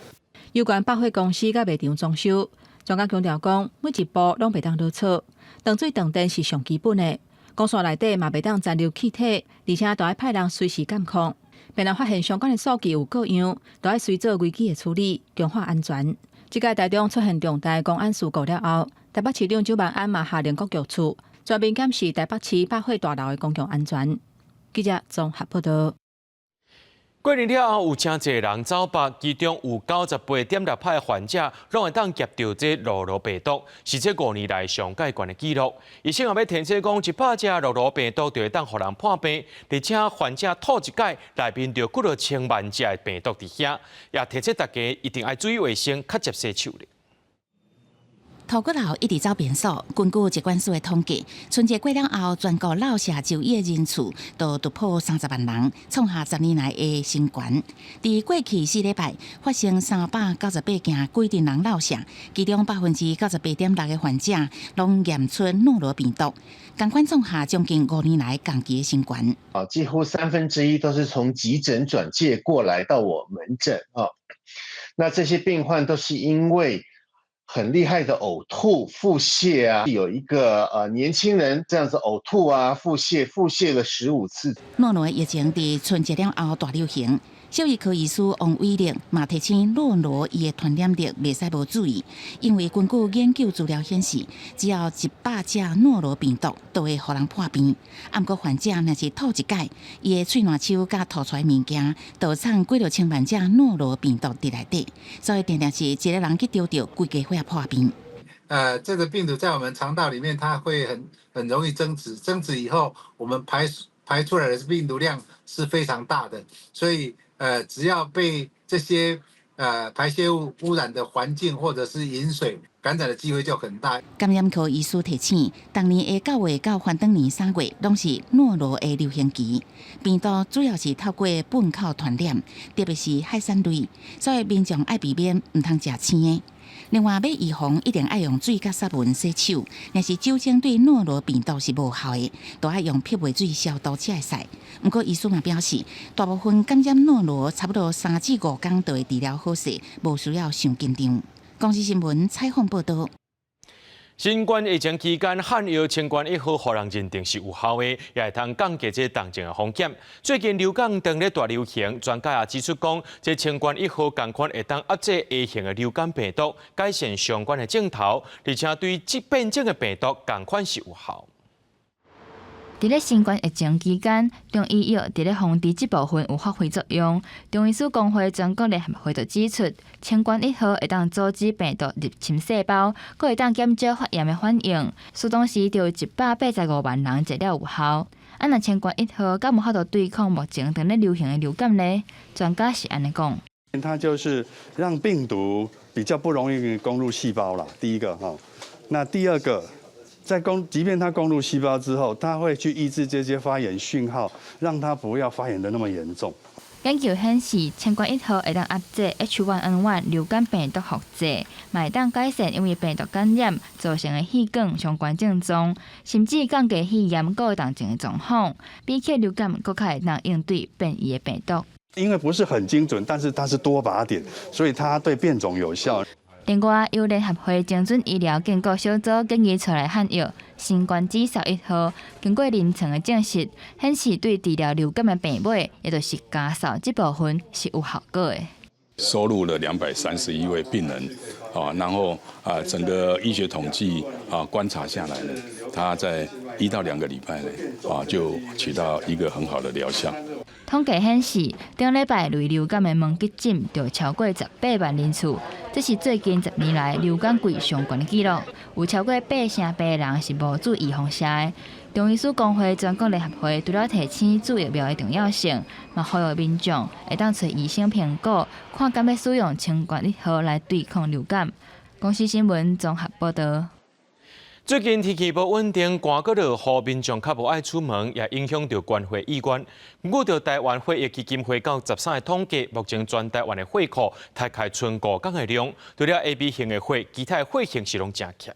有關百貨公司佮賣場裝修，專家強調講，每一步攏袂當落錯，斷水斷電是上基本的。管線內底嘛袂當殘留氣體，而且都愛派人隨時監控。病人發現相關的數據有過樣，都愛隨做危機的處理，強化安全。這屆台中出現重大工安事故了後，台北市長蔣萬安嘛下令各局處全面檢視台北市百貨大樓的公共安全。記者綜合報道。過年了後有誠濟人走北，其中有98.6%的患者攏會當攑著這諾羅病毒，是這5年來上蓋懸的紀錄。醫生也欲提醒講，100隻諾羅病毒就會當予人破病，而且患者吐一擺，內面就幾若千萬隻的病毒佇遐，也提醒大家一定愛注意衛生，較捷洗手咧。塗骨頭一直走變數，根據疾管署的統計，春節過了後，全國落舍就醫的人數都突破30萬人，創下10年來的新高。佇過去4禮拜發生398件規陣人落舍，其中98.6%的患者攏驗出諾羅病毒，仝款創下將近5年來同期的新高。啊，幾乎1/3都是從急診轉介過來到我門診啊。那這些病患都是因為很厲害的嘔吐、腹瀉啊，有一個年輕人這樣子嘔吐啊、腹瀉，腹瀉了15次。諾羅疫情佇春節了後大流行，獸醫科醫師王偉力嘛提醒諾羅伊的傳染力袂使無注意，因為根據研究資料顯示，只要100隻諾羅病毒都會予人破病。啊，毋過患者若是吐一擺，伊的喙瀾手佮吐出來物件，就藏幾若千萬隻諾羅病毒佇內底，所以定定是一個人去著著，規家伙破病。這個病毒在我們腸道裡面，它會很容易增殖，增殖以後，我們排出來的病毒量是非常大的，所以只要被這些排泄物污染的環境或者是飲水感染的機會就很大。感染科醫師提醒，逐年的9月到翻轉年3月，攏是諾羅的流行期。病毒主要是透過糞口傳染，特別是海產類，所以民眾愛避免毋通食生的。另外，欲預防一定愛用水佮殺菌洗手，若是酒精對諾羅病毒是無效的，都愛用漂白水消毒才會使。毋過醫師嘛表示，大部分感染諾羅差不多3至5工就會治療好勢，無需要傷緊張。公視新聞採訪報道。新冠疫情期間，漢藥清冠一號予人認定是有效的，也會當降低這重症的風險。最近流感當咧大流行，專家也指出講，這清冠一號仝款會當壓制 A 型的流感病毒，改善相關的症頭，而且對這變種的病毒仝款是有效。佇咧新冠疫情期間，中醫藥佇咧防治這部分有發揮作用。中醫師公會全國聯合會就指出，清冠一號會當阻止病毒入侵細胞，閣會當減少發炎的反應。說當時就有185萬人食了有效。啊，若清冠一號敢有法度對抗目前正咧流行的流感呢？專家是按呢講。它就是讓病毒比較不容易攻入細胞啦。第一個哈，那第二個。在攻，即便它攻入細胞之後，它會去抑制這些發炎訊號，讓它不要發炎得那麼嚴重。研究顯示，清冠一號會當壓制 H1N1 流感病毒複製，嘛會當改善因為病毒感染造成的氣管相關症狀，甚至降低肺炎閣重症的狀況，比起流感閣較會當應對變異的病毒。因為不是很精準，但是它是多靶點，所以它對變種有效。另外，由聯合會精準醫療建構小組建議出來漢藥新冠指數一號，經過臨床的證實，顯示對治療流感的病尾，也就是咳嗽這部分是有效果的。收錄了231位病人，啊，然後啊，整個醫學統計啊觀察下來呢，他在1到2個禮拜呢，啊，就取到一個很好的療效。統計顯示，頂禮拜類流感的門急診就超過18萬人次，這是最近10年來流感季上懸的紀錄。有超過8.8成的人是無注預防射的。中醫師公會全國聯合會除了提醒注疫苗的重要性，嘛呼籲民眾會當揣醫生評估，看敢欲使用清冠一號來對抗流感。公視新聞綜合報導。最近天氣無穩定，寒閣落雨，民眾較無愛出門，也影響著捐血意願。根據台灣血液基金會到13日統計，目前全台灣的血庫大概賰5工的量，除了 AB 型的血，其他的血型是攏誠欠。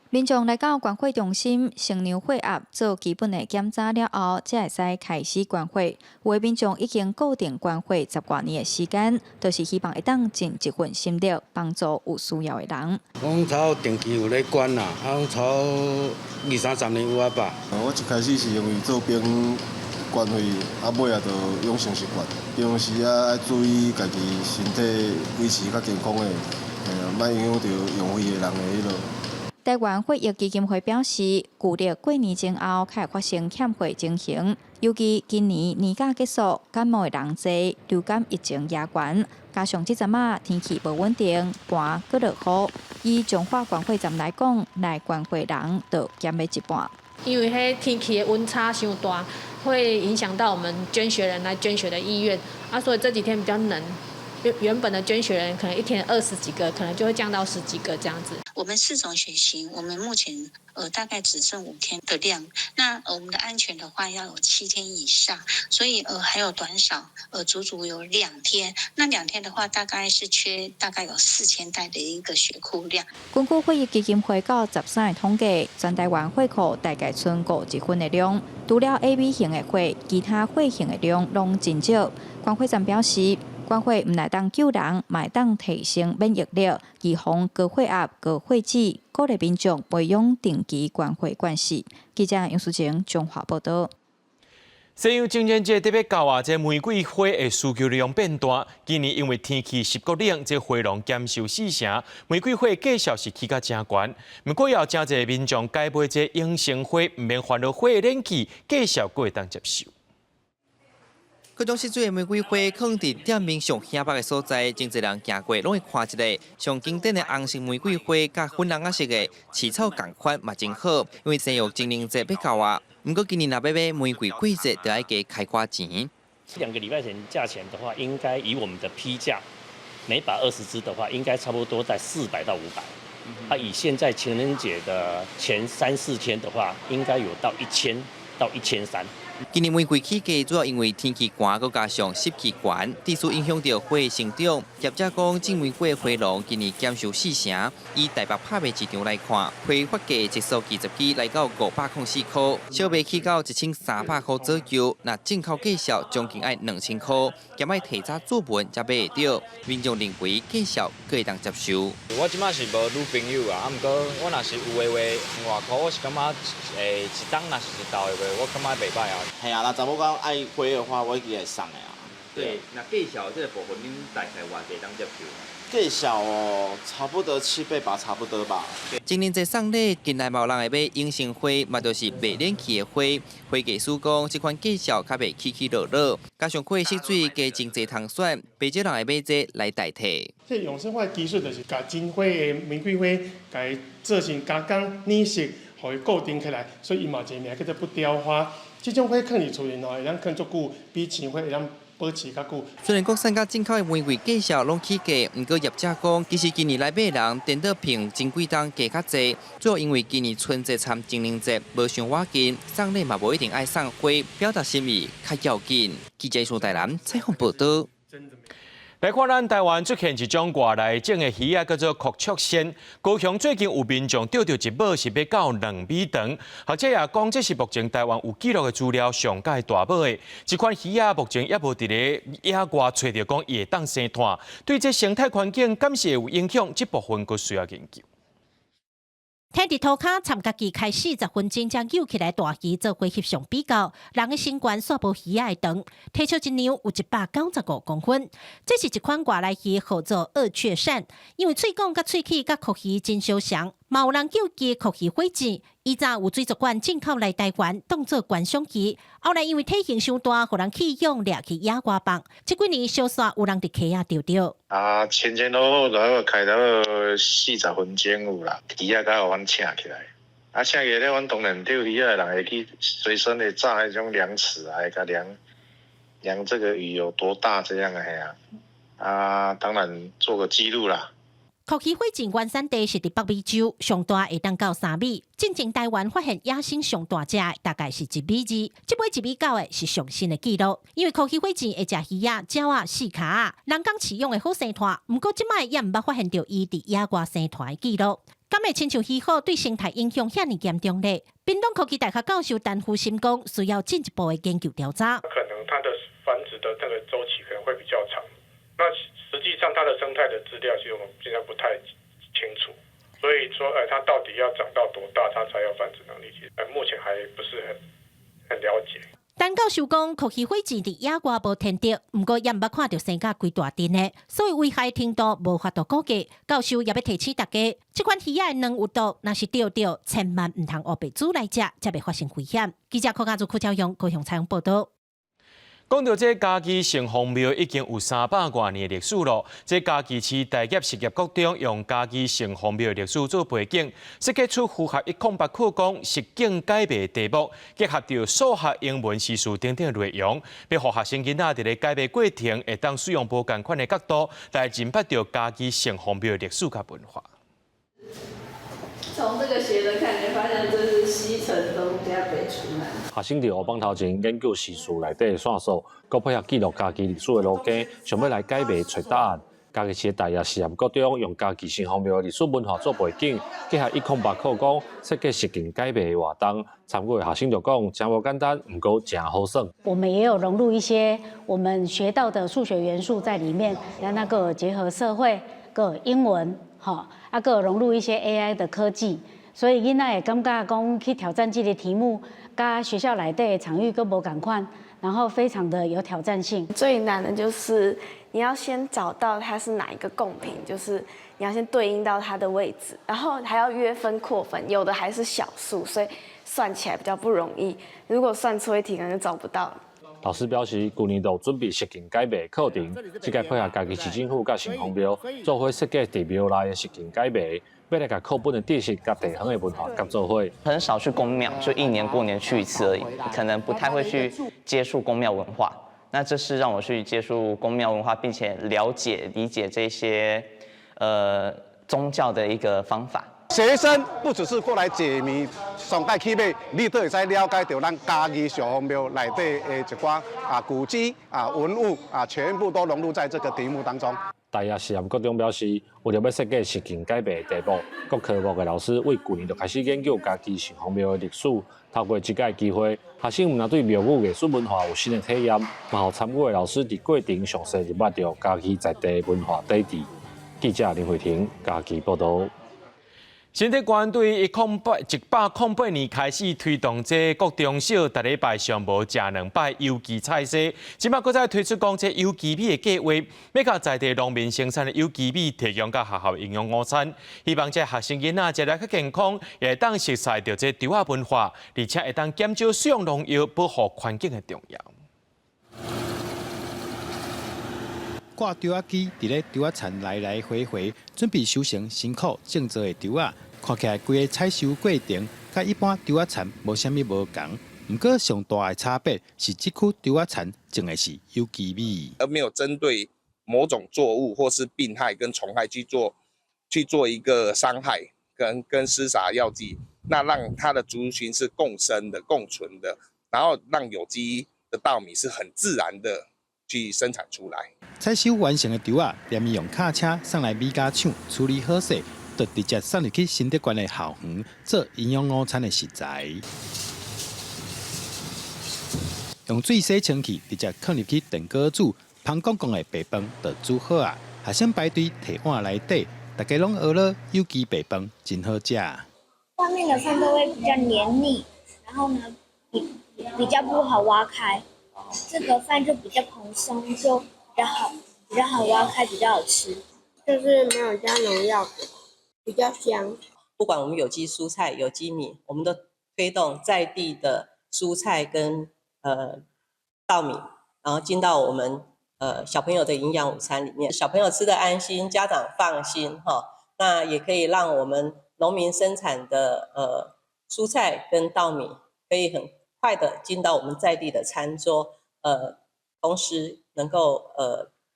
民眾來到捐血中心，先量血壓，做基本的檢查了後，才會使開始捐血。有的民眾已經固定捐血十外年的時間，就是希望會當盡一份心力，幫助有需要的人。講差定期有咧捐啦，啊，講差二三十年有啊吧。我一開始是因為做兵捐血，啊尾仔就養成習慣。平常時啊愛注意家己身體維持較健康的，嘿啊，莫影響著用血的人的彼落。台灣血液基金會表示，舊曆過年前後較會發生欠血情形，尤其今年年假結束，感冒的人濟，流感疫情也懸，加上這陣仔天氣無穩定，寒閣落雨，以彰化捐血站來講，來捐血人就減欲一半。因為彼天氣的溫差傷大，會影響到我們捐血人來捐血的意願，啊，所以這幾天比較冷。原本的捐血人可能一天20幾個，可能就會降到十幾個這樣子。我們四種血型，我們目前大概只剩5天的量。那我們的安全的話要有7天以上，所以還有短少足足有兩天。那兩天的話，大概是缺大概有4000袋的一個血庫量。根據血液基金會到13日統計，全台灣血庫大概賰五一份的量，除了 AB 型的血，其他血型的量攏真少。捐血站表示，捐血毋但當救人，嘛會當提升免疫力，預防高血壓、高血脂，鼓勵民眾培養定期捐血慣勢。記者楊淑晴彰化報導。西洋情人節特別到啊，這玫瑰花的需求量變大。今年因為天氣濕閣冷，這花農減收四成，玫瑰花價數是起甲誠懸。毋過也有誠濟民眾改買這永生花，毋免煩惱花的冷氣，價數閣會當接受。各種色水的玫瑰花，囥佇店面上顯目的所在，真濟人行過攏會看一下。上經典的紅色玫瑰花，佮粉紅仔色的飼草仝款嘛真好。因為西洋情人節欲到啊，毋過今年若欲買玫瑰過節，就愛加開寡錢。 2個禮拜前價錢的話，應該以我們的批價，每把20支的話，應該差不多在400到500。啊，以現在情人節的前三四天的話，應該有到1000到1300。今年玫瑰起價主要因為天氣寒，閣加上濕氣懸，致使影響著花生長。業者講，種玫瑰花農今年減收四成。以台北拍賣市場來看，批發價一束20支來到504塊，小賣起到1300塊左右。若進口價數將近愛2000塊，兼愛提早注文才買會著。民眾認為價數閣會當接受。我這馬是無女朋友啊，啊，毋過我若是有的話，兩外箍，我是感覺一冬若是一斗的話，我感覺袂䆀啊。係啊，若查某講愛花的話，我一定會送的啊。對，若價數這個部分，恁大概偌濟當接受？價數哦，差不多七八百，差不多吧。情人節送禮，近來嘛有人會買永生花，嘛就是袂冷氣的花。花藝師講，這款價數較袂起起落落，加上花色水加真濟通選，袂少人會買這來代替。這永生花技術就是共真花的玫瑰花，共伊做成加工染色，予伊固定起來，所以伊嘛有一個名叫做不凋花。這種花囥佇厝裡頭會當囥足久，比鮮花會當保持較久。雖然國產佮進口的玫瑰價數攏起價，毋過業者講，其實今年來買人顛倒憑前幾冬加較濟，主要因為今年春節摻情人節無傷倚近，送禮嘛無一定愛送花，表達心意較要緊。記者蘇台南採訪報導。來看咱台灣出現一種外來種的魚仔，叫做黒觸鱔。高雄最近有民眾釣著一尾是欲到2米長，學者也講這是目前台灣有記錄的資料上蓋大尾的。這款魚仔目前猶無佇咧野外揣著講伊會當生湠，對這生態環境敢是會有影響？這部分閣需要研究。佇佇塗跤參家己開四十分鐘才揪起來大魚做伙翕相比較，人的身懸煞無魚仔的長，體尺一量有195公分。這是一款外來魚，號做鱷雀鱔，因為喙孔佮喙齒佮蛞蝓真相像，嘛有人叫其蛞蝓火箭，以前有水族館進口來台灣，當做觀賞魚，後來因為體型傷大，予人棄養掠去野外放。這幾年小煞有人佇溪仔釣著。啊，前前後後就開到40分鐘有啦，魚仔才予阮請起來。啊，請起來了，阮當然釣魚仔的人會去隨身的紮彼種量尺啊，會共量量這個魚有多大這樣的嘿啊。啊，當然做個記錄啦。擴魚火箭原產地是佇北美洲，上大會當到3米。進前台灣發現野生上大隻的大概是1.2米，這擺1.9米的是上新的紀錄。因為擴魚火箭會食魚仔、鳥仔、四跤仔，人工飼養的好生態，毋過這擺也毋捌發現著伊佇野外生態的紀錄。敢會親像魚虎對生態影響遐爾嚴重咧？屏東科技大學教授陳福心講，需要進一步的研究調查。可能它的繁殖的那個週期可能會比較長。那實際上它的生態的資料，其實我們現在不太清楚，所以說，它到底要長到多大，它才有繁殖能力？其實目前還不是很了解。陳教授講，擴魚火箭佇野外無天敵，毋過也毋捌看著生甲規大陣的，所以危害程度無法度估計。教授也欲提醒大家，這款魚仔的卵有毒，若是釣著，千萬毋通烏白煮來食，才袂發生危險。記者柯家祖、柯昭勇高雄採訪報導。講到這嘉義城隍廟已經有300外年的歷史咯。這嘉義市大業實業國中用嘉義城隍廟的歷史做背景，設計出符合108課綱實境解謎題目，結合著數學、英文、時事等等內容，欲予學生囡仔佇咧解謎過程會當使用無仝款的角度來認捌著嘉義城隍廟的歷史佮文化。從這個斜的看，你發現這是西城東加北出南。學生佇黑板頭前研究時事內底的線索，閣配合記錄家己歷史的路徑，想欲來解謎揣答案。嘉義市的大業實驗國中用嘉義城隍廟的歷史文化做背景，結合108課綱設計實境解謎的活動。參與的學生就講，誠無簡單，毋過誠好耍。我們也有融入一些我們學到的數學元素在裡面，那個結合社會閣英文，吼，啊，閣融入一些 AI 的科技，所以囡仔會感覺講去挑戰這個題目，佮學校內底的場域閣無仝款，然後非常的有挑戰性。最難的就是你要先找到它是哪一個貢品，就是你要先對應到它的位置，然後還要約分擴分，有的還是小數，所以算起來比較不容易。如果算錯一題，可能就找不到。老師表示，舊年度準備實境解謎課程，這屆配合嘉義市政府佮城隍廟做伙設計佇廟內的實境解謎，欲來共課本的知識佮地方的文化結做伙。很少去宮廟，就一年過年去一次而已，可能不太會去接觸宮廟文化。那這是讓我去接觸宮廟文化，並且了解理解這些宗教的一個方法。學生不只是過來解謎，上蓋起碼你都會使了解著咱嘉義城隍廟內底的一寡啊古蹟啊文物啊，全部都融入在這個題目當中。大業實驗國中表示，為著欲設計實境解謎題目，各科目的老師對舊年就開始研究嘉義城隍廟的歷史。透過這個機會，學生毋但對廟宇藝術文化有新的體驗，嘛予參與的老師佇過程詳細認捌著嘉義在地文化底蘊。記者林慧婷嘉義報導。新竹縣對108年開始推動這國中小，逐禮拜上無食兩擺有機菜蔬，這擺閣再推出講這有機米的計劃，欲共在地農民生產的有機米提供予學校營養午餐，希望這學生囡仔食來較健康，也會當熟悉著這稻仔文化，而且會當減少使用農藥、保護環境的重要。掛稻仔機佇咧稻仔田來來回回，準備收成辛苦種植的稻仔。看起來規个採收過程，佮一般稻仔田無啥物無仝。毋過上大的差別是，這區稻仔田種的是有機米，而沒有針對某種作物或是病害跟蟲害去做一個傷害跟施灑藥劑，那讓它的族群是共生的、共存的，然後讓有機的稻米是很自然的去生產出來。採收完成的稻仔，連伊用卡車送來米加廠處理好勢，就直接送入去新竹縣的校園做營養午餐的食材。用水洗清氣，直接囥入去電鍋煮，芳光光的白飯就煮好啊！學生排隊提碗來底，大家攏學了有機白飯真好食。外面的飯都會比較黏膩，然後呢，比較不好挖開。這個飯就比較蓬鬆，就比較好，比較好挖開，比較好吃。就是沒有加農藥的，比較香。不管我們有機蔬菜、有機米，我們都推動在地的蔬菜跟稻米，然後進到我們小朋友的營養午餐裡面，小朋友吃得安心，家長放心哈。那也可以讓我們農民生產的蔬菜跟稻米，可以很快的進到我們在地的餐桌，同時能夠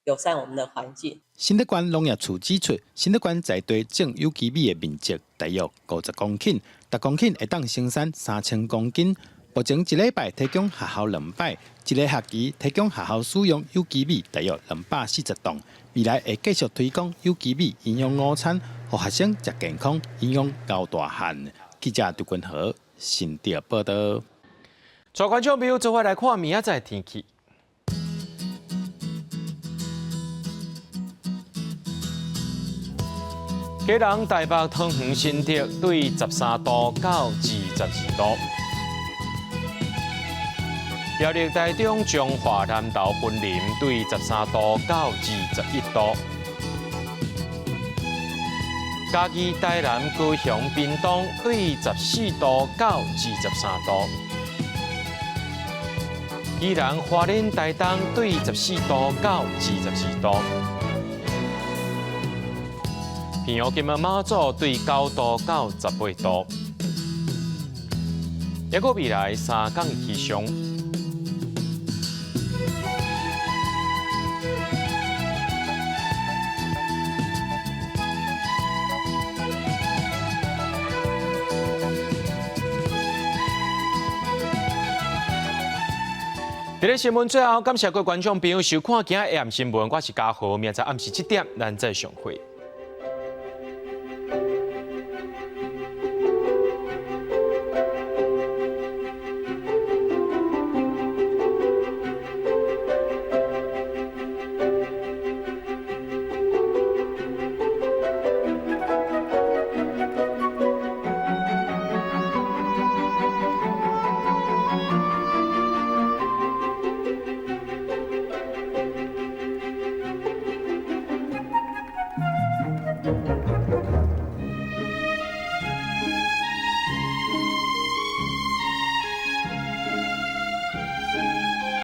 友善我們的環境。新德縣農業處指出，新德縣在地種有機米的面積大約50公頃，逐公頃會當生產3000公斤。目前一禮拜提供學校兩擺，一个學期提供學校使用有機米大約240噸。未來會繼續推廣有機米營養午餐，予學生食健康、營養𠢕大漢。記者杜君和新竹報導。帶觀眾朋友做伙來看明仔載天氣。基隆、台北、桃園、新竹對13度到22度。苗栗、台中、彰化、南投、雲林對13度到21度。嘉義、台南、高雄、屏東對14度到23度。宜蘭、花蓮、台東對14度到24度。平陽、金門、馬祖對9度到18度。抑閣未來3工氣象。佇咧新聞最後，感謝各位觀眾朋友收看今仔下新聞，我是嘉豪，明仔暗時7點，咱再相會。